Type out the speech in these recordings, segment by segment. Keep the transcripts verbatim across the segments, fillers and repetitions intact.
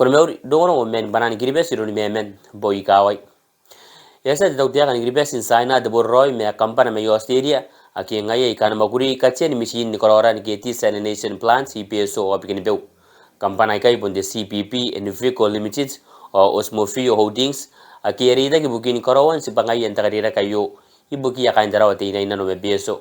Mauri, rongorongo man Bwanan Kiribati iroun Memen Boikawai. E a tia te tautaeka ni Kiribati n tiaina te boraraoi ma kambana mai Australia ake ngaia aika a na mwakuri katean mitiin ni karaoan ke desalination plants i Betio ao Bikenibeu. Kambana aikai bon te C P P Envico Limited ao Osmofio Holdings ake a reitaki ibukin karaoan tibwangaia n te karikirake aio ibukiia kaain Tarawa Teinainano ma Betio.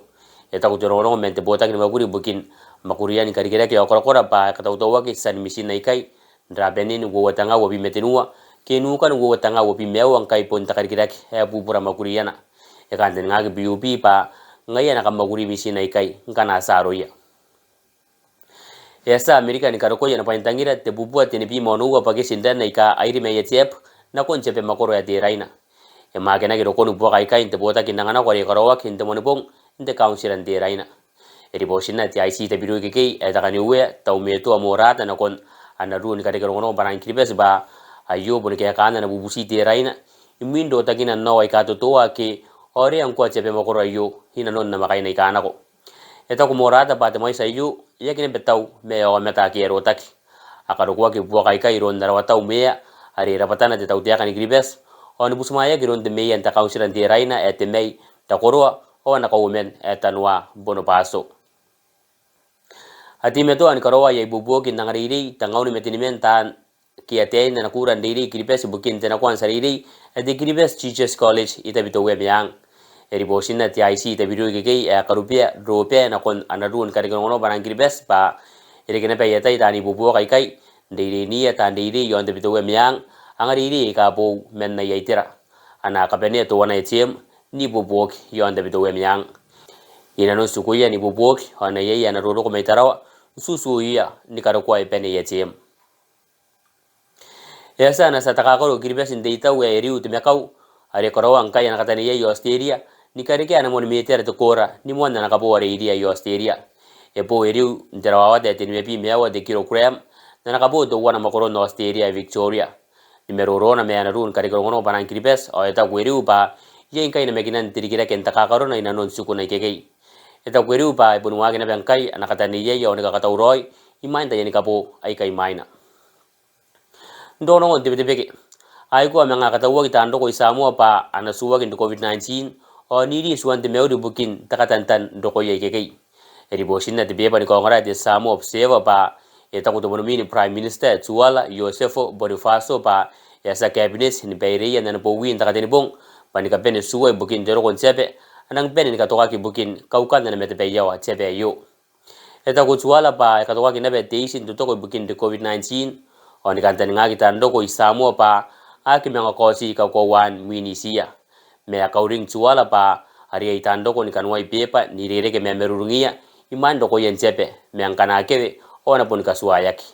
E taku te rongorongo man te botaki ni mwakuri ibukin mwakurian karikirake ao korakora bwa e katautauaki tian mitiin aikai n rabanen uoua tenga uabwi ma tenua ke nukan uoua tenga uabwi ma aua ngkai bon te karikirake ae bubura mwakuriana. E kantaningaki P U B bwa ngaia a na kamwakuri mitiin aikai ngkana a tia aroia. E a tia Amerika ni karokoa ana bwaintangira tebubua tenibwi ma onoua bwaketin ran aika a iri mai Dieppe nakon te abamakoro ae Teraina. E mwaakenaki rokon buaka aikai n te botaki n anganako are karaoaki n te Moanibong n te kauntira n Teraina. E ribootinna te I C W K K ae Takaniuea Taumetoa Morata nakon ana ruu ni kareke rongorongo Bwanan Kiribati bwa aio boni kaekaan ana bubuti Teraina imwin rotakina n ao aika totoa ake a orea ngkoa te abamakoro aio inanon namwakaina aika nako. E taku Morata bwa te mwaiti aio e aki naba tau ma aomata ake a rotaki. A karokoaki buaka aikai iroun Arawatau Meea are rabwatana te tautaeka ni Kiribati ao ni butimwaeaki iroun te meea n te kauntira n Teraina ae Temai Takoroa ao ana kauoman ae Tanua Bonobato. A teimatoa ni karaoa aia ibuobuoki n angareirei tengaun ma teniman taan ke ataein ana kuura n reirei Kiribati ibukin te nakoa n tia reirei ae te Kiribati Teachers College i Tabiteuea Meang. E ribootinna te I C W K K ae Karubea Robea nakon ana ruu ni kareke rongorongo Bwanan Kiribati bwa e reke naba aia tai taan ibuobuoki aikai n reireiniia taan reirei iaon Tabiteuea Meang angareirei aika boou man aia itera. A na kabanea teuana aia term n ibuobuoki iaon Tabiteuea Meang. Inanon tikuia n ibuobuoki ao e na iai ae na roroko mai Tarawa n tutuoia ni karokoa ae bane aia term. E a tia ana tia takakaro Kiribati n te itau ae Eriu Temakau are karaoa ngkai ana kataneiai i Australia ni karekea ana moan metiara te koora ni moan ana kaboo are iria i Australia. E bo Eriu n te rawawata ae tenimabwi ma aua te kilogram n ana kaboo teuana mwakoron Australia ae Victoria. Ni maroroona ma ana ruu ni kareke rongorongo Bwanan Kiribati ao e taku Eriu bwa iai ngkai namakinan te rikirake n takakarona inanon tikuna ikekei. E taku Eriu bwa e boni waaki naba ngkai ana kataneiai ao ni kakatauraoi imwain taiani kaboo aika imwaina. N rongorongon te Betebeke. A aikoa manga katauaki taan roko i Samoa bwa a na tuoaki n te COVID nineteen ao n iri tuan te mauri ibukin te katantan n rokoia ikekei. E ribootinna te beeba ni kaongora ae te Samoa Observer bwa e taku te monomwi ni Prime Minister ae Tuala Iosefo Bonifaso bwa e a tia Cabinet ni baireia n ana bowi n te Katenibong bwa ni kabane tua ibukin te roko n te aba a nang bane ni katokaki ibukin kaukan ana matabaiawa te aba aio. E taku Tuala bwa e katokaki naba te iti n totoko ibukin te COVID nineteen ao ni kantaningaki taan roko i Samoa bwa a aki manga kaoti kakoauaan mwin itiia. Ma e kauring Tuala bwa a riai taan roko ni kanoai beeba n irekereke ma marurungiia imwain rokoia n te aba ma ngkana a kewe ao a na boni katuaeaki.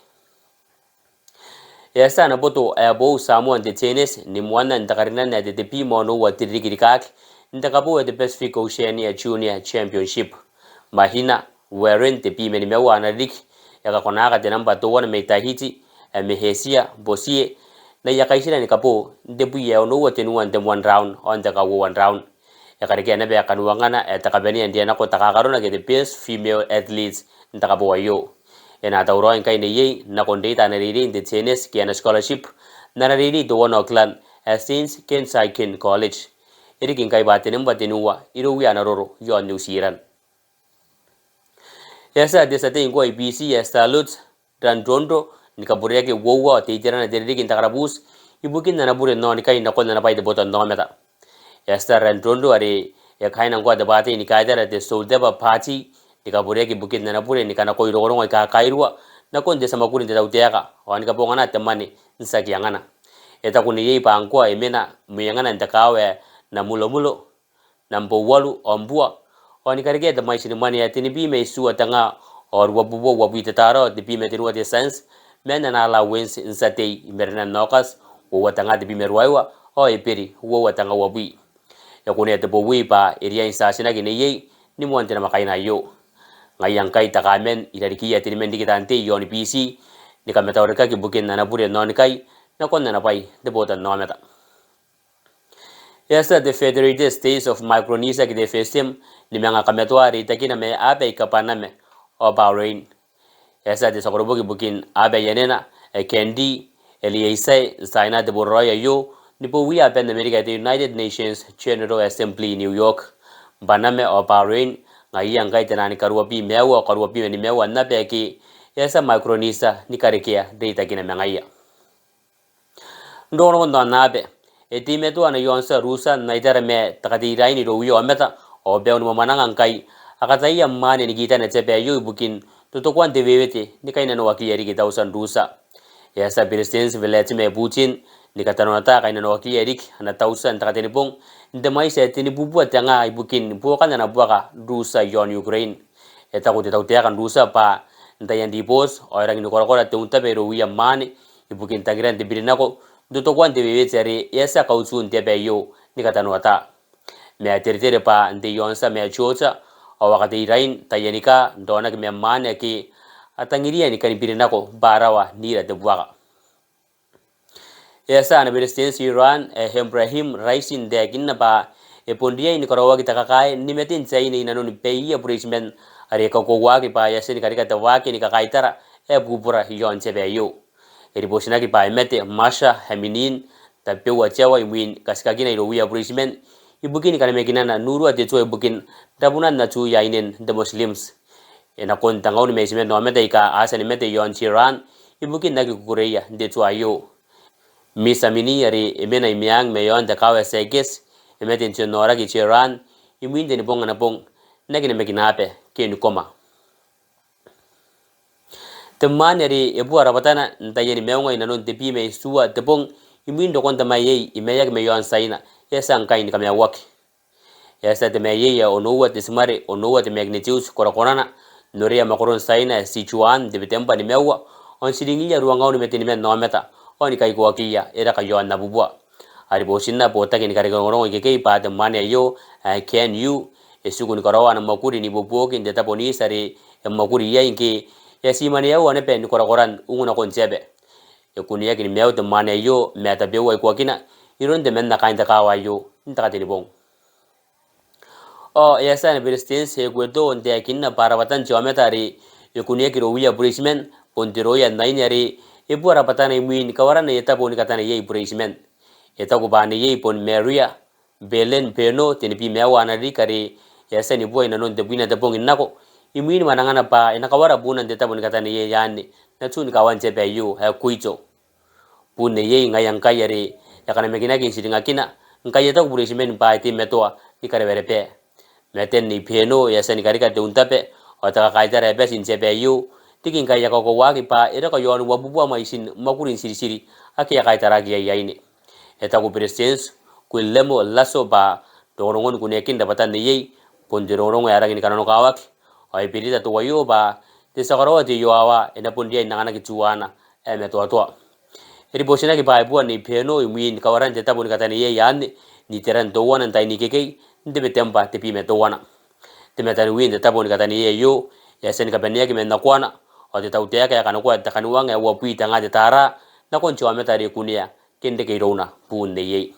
E a tia ana boto ae boou Samoa n te tennis ni moanna n te karinan ae te tebwi ma onoua te ririki rikaaki n te kaboo ae te Pacific Oceania Junior Championship. Mahina Warren, tebwi ma nimaua ana ririki, e kakonaaka te nambwa teuana mai Tahiti ae Mehetia Bosie n aia kaitira ni kaboo n tebwi ae onoua tenua n te moan round ao n te kauoua n round. E karekea naba kaniwangana ae te kabanea n rianako takakarona ke te Best Female Athletes n te kaboo aio. E na tauraoi ngkai neiei nakon reita ana reirei n te tennis ke ana scholarship n ana reirei teuana Auckland ae Saint Kentigern College. E riki ngkai bwa te nambwa tenua irouia ana roro iaon New Zealand. E a tia te tia tei ngkoa i Biti ae Charlotte Randrondo ni kabureaki uoua ao te iterana te ririki n te karabuti ibukin ana bure n aonikai nakon ana bwai te botannaomata. E a tia Randrondo are e kaaina ngkoa te bwaatei ni kaitara te Soulteppa Party ni kabureaki ibukin ana bure ni kanakoi rongorongo aika kairua nakon te tia mwakuri n te tautaeka ao ni kabongana te mwane n tiaki angana. E taku neiei bwa ngkoa e mena mwengana n te kaawa ae Namulomulo, Nambouaru ao Mbua ao ni karekea te mwaiti ni mwane ae tenibwi ma itiua tenga ao ruabubua uabwi te taara ao tebwi ma tenua te tianti man ana allowance n tia tei i marenan Aokati uoua tenga tebwi ma ruaiwa ao Eberi uoua tenga uabwi. E kunea te bowi bwa e riai n tiatinaki neiei ni moan te namwakaina aio. Ngaia ngkai te kaaman irarikiia teniman riki taan tei iaon Biti ni kamataurekaki ibukin ana bure n aonikai nakon ana bwai te botannaomata. E a tia te Federated States of Micronesia ke te FSM ni manga kamatoa reitakina ma aaba i Kapanama ao Bahrain. E a tia te tia koroboki ibukin aaba i anena ae Candy E riai tiai n tiaina te boraraoi aio ni bowia aban Amerika te United Nations General Assembly i New York. Panama ao Bahrain ngaiia ngkai te naan karuabi maiu ao karuabi ma nimaua n aba ake e a tia Micronesia ni karekea reitakina ma ngaiia. Rongorongon aonnaba. E teimatoa ana aontira Russia n aitara ma te kateirain irouia aomata ao baiu ni mwamwananga ngkai a kataia mwaane ni kitana te aba aio ibukin totokoan te wewete ni kainnanoakiia riki tautia n Russia. E a tia Beretitenti Vladimir Putin ni katanoata kainnanoakiia riki ana tautia n te Katenibong n te mwaiti ae tenibubua te nga ibukin buokan ana buaka Russia iaon Ukraine. E taku te tautaeka n Russia bwa n taian ribooti ao e rangi ni korakora te untaba irouia mwaane ibukin tangiran te birinako n totokoan te wewete are e a tia kautun te aba aio ni katanoata. Ma e teretere bwa n te aontira ma Georgia ao a kateirain taiani kaa n raonaki ma mwaane ake a tangiria ni kani birinako bwa a rawa n ira te buaka. E a tia ana Beretitenti Iran ae Ebrahim Raisi n taekinna bwa e bon riai ni karaoaki te kakaae ni maten te aine inanon baiia bureitiman are e kakoauaki bwa e a tia ni karika te waaki ni kakaitara ae bubura iaon te aba aio. E ribootinaki bwa e mate Mahsa Amini tabeua te aoa imwin katikakina irouia bureitiman ibukin kanamakinana n urua te tua ibukin rabunan atuia ainen te Muslims. E nakon tengaun ma itiman aomata aika a tia ni mate iaon Tehran ibukin aki kukureia n te tua aio. Miss Amini are e mena i meang mai aon te kaawa ae Saqqez e mate n te onnaoraki i Tehran imwin tenibong ana bong n aki namakina aba ke ni koma. Te mwaane are e bua rabwatana n taiani maunga inanon tebwi ma itiua te bong imwin rokon te mwaeiei i maiaki mai aon Tiaina e a tia ngkai ni kamaiuaki. E a tia te mwaeiei ae onoua te timare onoua te magnitude korakorana n orea mwakoron Tiaina ae Sichuan n Tebetembwa nimaua ao n tiringiia ruangaun ma teniman aomata ao ni kaikoakiia e raka iaon abubua. A ribootinna botaki ni karekerongorongo ikekei bwa te mwaane aio ae Gan Yu e tiku ni karaoa ana mwakuri n ibuobuoki n te tabo n iti are e mwakuri iai ngke e a tii mwaneaua naba ni korakoran ungunakon te aba. E kuneaki ni maiu te mwaane aio ma tabeua ikoakina iroun temanna kaain te kaawa aio n te Katenibong. Ao e a tia ana Beretitenti Ecuador n taekinna bwa rabwatan te aomata are e kuneaki irouia bureitiman bon te rooia n aine are e bua rabwatana imwin kawaran aia tabo ni kataneiai bureitiman. E taku bwa neiei bon Maria Belen Peno, tenibwi ma aua ana ririki, are e a tia ni bua inanon tebwina te bong n nako imwin mwanangana bwa e na kawara buuna n te tabo ni kataneiai anne n atun kaawan te aba aio ae Quito. Buun neiei ngaia ngkai are e kanamakinaki n tiringakina ngkai e taku bureitiman bwa e teimatoa ni karewerebea. Maten Nei Peno e a tia ni karika te untaba ao te kakaitara ae bati n te aba aio riki ngkai e kakoauaki bwa e raka iaon uabubua mwaitin mwakuri n tiritiri ake a kaitaraki iai aine. E taku Beretitenti Guillermo Lasso bwa rongorongon kuneakin rabwatan neiei bon te rongorongo ae rangi ni kananokawaki ao e berita teuaio bwa te tia karaoa te iowawa e na bon riai n anganaki tuana ae matoatoa. E ribootinaki bwa e bua Nei Peno imwin kawaran te tabo ni kataneiai anne n iteran teuana n tain ikekei n Tebetembwa tebwi ma teuana. Te mataniwi n te tabo ni kataneiai aio e a tia ni kabaneaki man nakoana ao te tautaeka e a kanakoa te kaniwang ae uabwi te nga te taara nakon te aomata are e kunea ke n reke irouna buun neiei.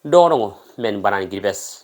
Rongorongo man Bwanan Kiribati.